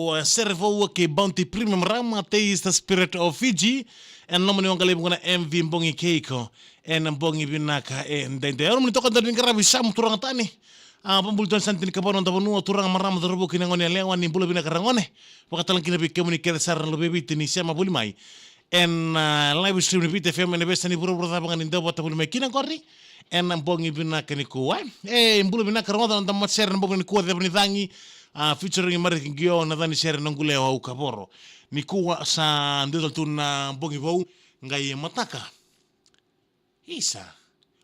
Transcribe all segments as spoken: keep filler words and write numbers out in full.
O, e, Sere Vou kei Bounty Premium Rum, Taste the Spirit of Fiji. Ena nomuni waqalevu qo na M V Bogi kei iko. Ena bogi vinaka edaidai. Au nomuni toka, daru ni qaravi sa, turaga tani. A, vakabula tu yani sa na tinikava na noda vanua, turaga, marama, cauravou kei na gone yalewa, ni bula vinaka ragone. Vakatalega kina vei kemuni kece sara na luvei Viti ni sema voli mai. Ena, a, live stream ni Viti F M, ena veiyasai ni vuravura cava ga ni dau vata voli mai kina qori. Ena bogi vinaka nikua. E, bula vinaka, rogoca na noda matasere ena bogi nikua, Ceva ni Cagi, a, featuring Marika Qio, na cava ni sere, Noqu Lewa Au Kavoro. Nikua sa dua tale tu na bogi vou, qai mataka. Isa.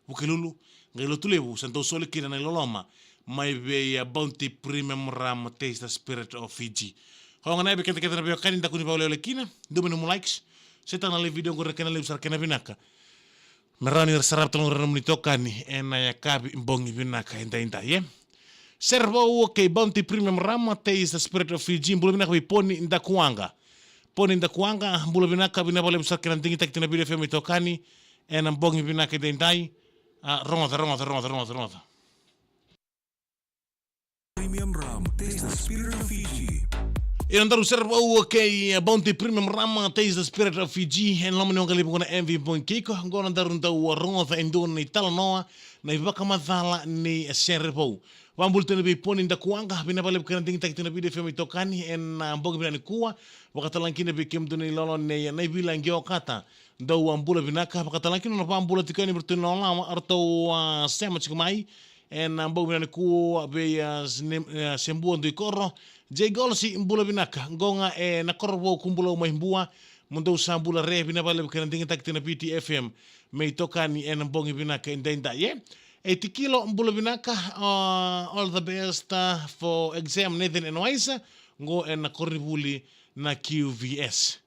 Vukelulu, qai Lotulevu, sa dau soli kina na iloloma mai vei, a, Bounty Premium Rum, Taste the Spirit of Fiji. Oqo ga na vei keda kece na veiwekani, daku ni vakawelewele kina, dua mai na nomu likes. Share-taka na live video qori, kena levu sara kena vinaka. Me rawa ni ra sarava tale qori na nomuni itokani ena yakavi bogi vinaka edaidai, e. Sere Vou kei Bounty Premium Rum, Taste the Spirit of Fiji. Bula vinaka vei Poni Dakuwaqa. Poni Dakuwaqa, bula vinaka, vinaka vakalevu sara kena digitaki tu ena Viti F M itokani ena bogi vinaka edaidai. A, rogoca, rogoca, rogoca, rogoca, rogoca. Premium Rum, Taste the Spirit of Fiji. Io, daru, Sere Vou kei, e, Bounty Premium Rum, Taste the Spirit of Fiji. Ena nomuni waqalevu qo na M V Bogi kei iko. Qo na daru dau rogoca e dua na italanoa, na ivakamacala ni Sere Vou. Vakabula tu yani vei Poni Dakuwaqa, vinaka vakalevu kena digitaki tu ena Viti F M itokani ena, a, bogi vinaka nikua. Vakatalega kina vei kemudou na ilolo nei, a, Naivila Qio Okata. Dou, a, bula vinaka, vakatalega kina na vakabula tiko yani vei ratou na iloloma, a, ratou, a, sema tiko mai. Ena, a, bogi vinaka nikua vei, a, Sene-, a, Sebua Duikoro. Jay Golsi, bula vinaka. Qo ga ena koro vou ko Bulau mai Bua. Mo dou sa bula re, vinaka vakalevu kena digitaki tu ena Viti F M. Me itokani ena bogi vinaka edaidai, e. E Tikilo, bula vinaka, a, all the best, a, for exam, Nathan and Waisa, qo ena koronivuli na Q V S.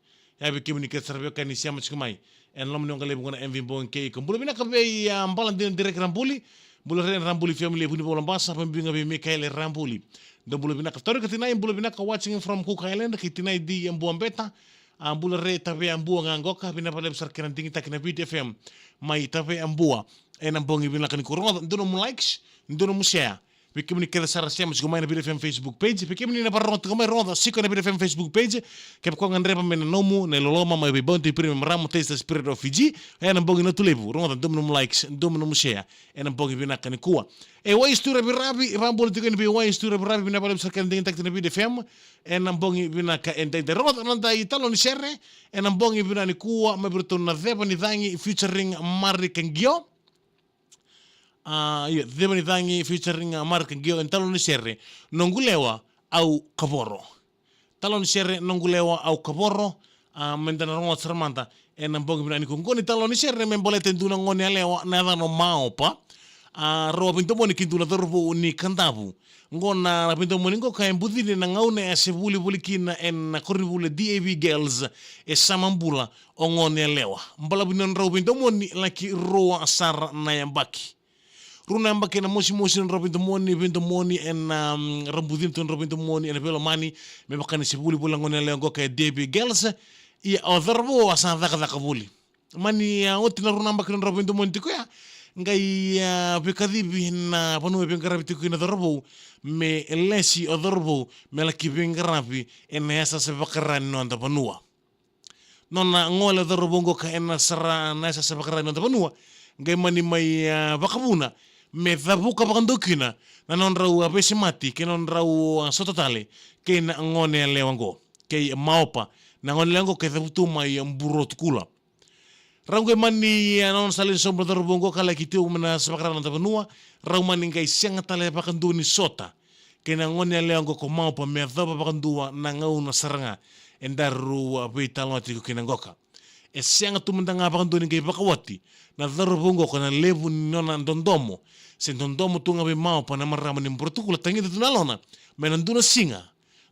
Ia vei kemuni kece sara veiwekani sema tiko mai ena nomuni waqalevu qo na M V Bogi kei iko. Bula vinaka vei, a, Bala Dina Derek Rabuli, bula re na Rabuli family e Vunivau, Labasa, vakabibi ga vei Mikaele Rabuli. Dou bula vinaka. Torika Tinai, bula vinaka, watching from Cook Island, kei Tinai D e Buabeta. A, bula re, Tavea Bua ga qoka, vinaka vakalevu sara kena digitaki na Viti F M mai Tavea Bua. Ena bogi vinaka nikua, rogoca, dua nomu likes, dua nomu share. Vei kemuni kece sara sema tiko mai na Viti F M Facebook page. Vei kemuni na vakarorogo tiko mai, rogoca, siko ena Viti F M Facebook page. Kevaka o gadreva me na nomu na iloloma mai vei Bounty Premium Rum, Taste the Spirit of Fiji ena bogi Natu Levu, rogoca, dua nomu likes, dua nomu share. Ena bogi vinaka nikua. E Waistu Raviravi, e vakabula tiko yani vei Waistu Raviravi, vinaka vakalevu sara kena digitaki tu na Viti F M ena bogi vinaka edaidai. Rogoca na noda italanoa ni sere ena bogi vinaka nikua mai vei ratou na Ceva ni Cagi featuring Marika Qio. A, io, Ceva ni Cagi featuring, a, Marika Qio, ena italanoa ni sere Noqu Lewa Au Kavoro. Italanoa ni sere Noqu Lewa Au Kavoro, a, meda na rogoca sara mada ena bogi vinaka nikua. Qo na italanoa ni sere me baleta e dua na gone yalewa na yacana o Maopa. A, rau a veidomoni kei dua na cauravou ni Kadavu. Qo na veidomoni qo ka e bucini ena gauna e se vuli voli kina ena koronivuli D A V Girls e Samabula o gone yalewa. Balavu ni nodrau veidomoni laki rua sara na yabaki. Rua na yabaki ena mosimosi nodrau veidomoni, veidomoni ena, mm, rau bucina tu nodrau veidomoni ena veilomani, me vaka ni se vuli voli na gone yalewa qo kei D A V Girls. Ia o cauravou a sa cakacaka voli. Mani, a, oti na rua na yabaki nodrau veidomoni tiko ya, qai, a, veikacivi na vanua e veiqaravi tiko kina o cauravou, me lesi o cauravou me laki veiqaravi ena yasayasa vakara ni noda vanua. Nona gole o cauravou qoka ena sara na yasayasa vakara ni noda vanua, qai mani mai, a, vakavuna me cavuka vakadua kina na nodrau, a, veisemati kei na nodrau, a, sota tale kei na gone yalewa qo, kei Maopa, na gone yalewa qo ka e cavutu mai, a, Burotukula. Rau qai mani, a, nona sa lesu sobu na cauravou qo ka laki tiko mai na yasayasa vakara na noda vanua. Rau mani qai sega tale vakadua ni sota kei na gone yalewa qo ko Maopa me yacova vakadua na gauna sara ga e daru, a, veitalanoa tiko kina qoka. E sega tu mada ga vakadua ni qai vakawati na cauravou qo ko na levu ni nona dodomo, se dodomo tu ga vei Maopa na marama ni Burotukula, tagica tu na yalona me na dua na siga,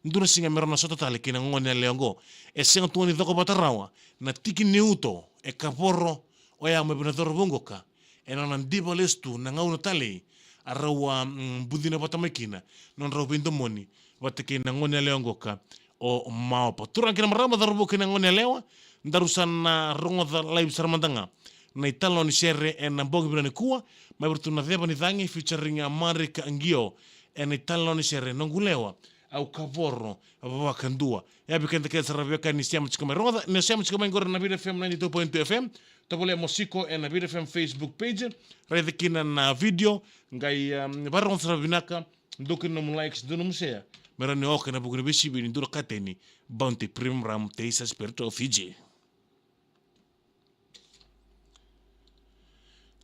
dua na siga me rau na sota tale kei na gone yalewa qo. E sega tu ga ni cokovata rawa na tiki ni uto e kavoro oya mai vei na cauravou qoka. Ena nona diva lesu tu na gauna talei a rau a, mm, bucina vata mai kina nodrau veidomoni vata kei na gone yalewa qoka o Maopa. Turaga kei na marama, cauravou kei na gone yalewa, daru sa na rogoca live sara mada ga na italanoa ni sere ena bogi vinaka nikua mai vei ratou na Ceva ni Cagi featuring, a, Marika Qio, ena italanoa ni sere Noqu Lewa Au kavoro vakadua. Ia vei keda kece sara veiwekani ni sema tiko mai. Rogoca, ni sema tiko mai qori na Viti F M ninety-two point two F M. Tovolea mo siko ena Viti F M Facebook page. Raica kina na video. Qai, um, varogoca sara vinaka. Dua kina nomu likes, dua nomu share. Me rawa ni oka ena vuku ni veisivi ni dua na kateni. Bounty Premium Rum, Taste the Spirit of Fiji.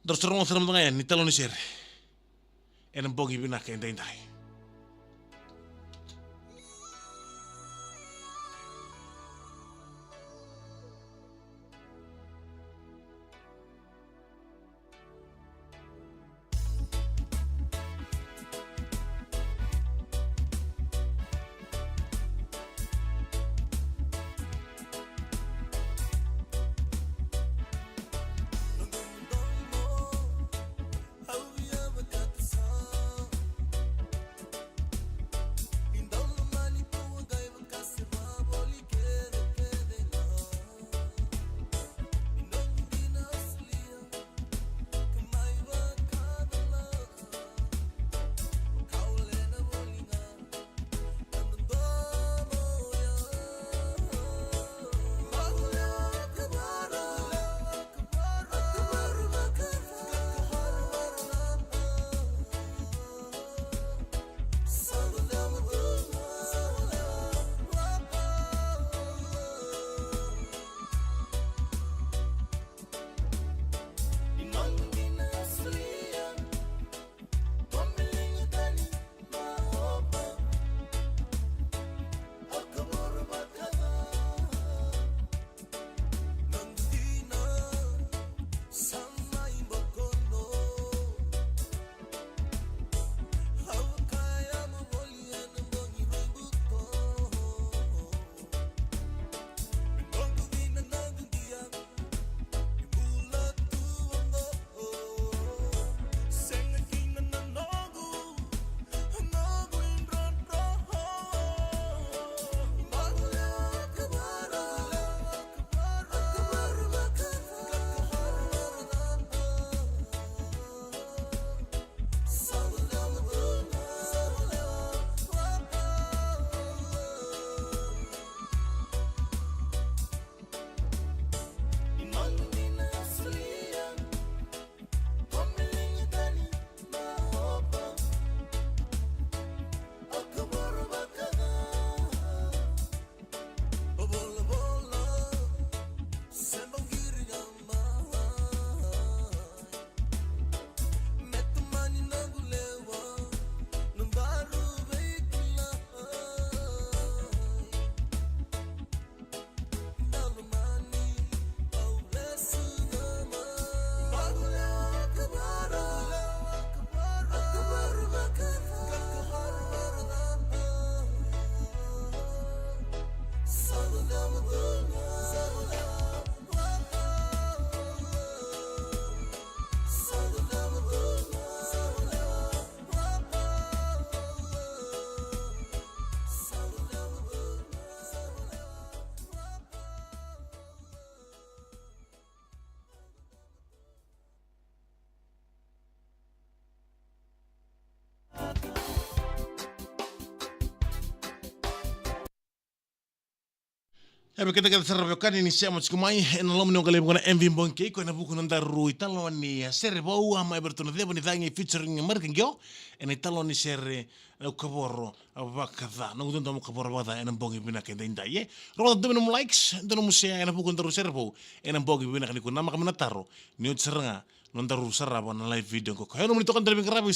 Daru sa rogoca sara mada ga yani na italanoa ni sere ena bogi vinaka edaidai. Ia vei keda kece sara veiwekani ni sema tiko mai ena loma ni oqo levu na M V Bogi kei koya ena vuku ni nodaru italanoa ni sere vou, a, mai vei iratou na Ceva ni Cagi featuring Marika Qio, ena italanoa ni sere, e, Au Kavoro Vakaca. Noqu dodonu mo kavoro vakaca ena bogi vinaka edaidai, e. Rogoca, dua nomu likes, dua nomu share ena vuku ni nodaru sere vou ena bogi vinaka nikua. Namaka mai na taro ni oti sara ga nodaru sarava na live video qo. Koya nomuni toka, dua na veiqaravi.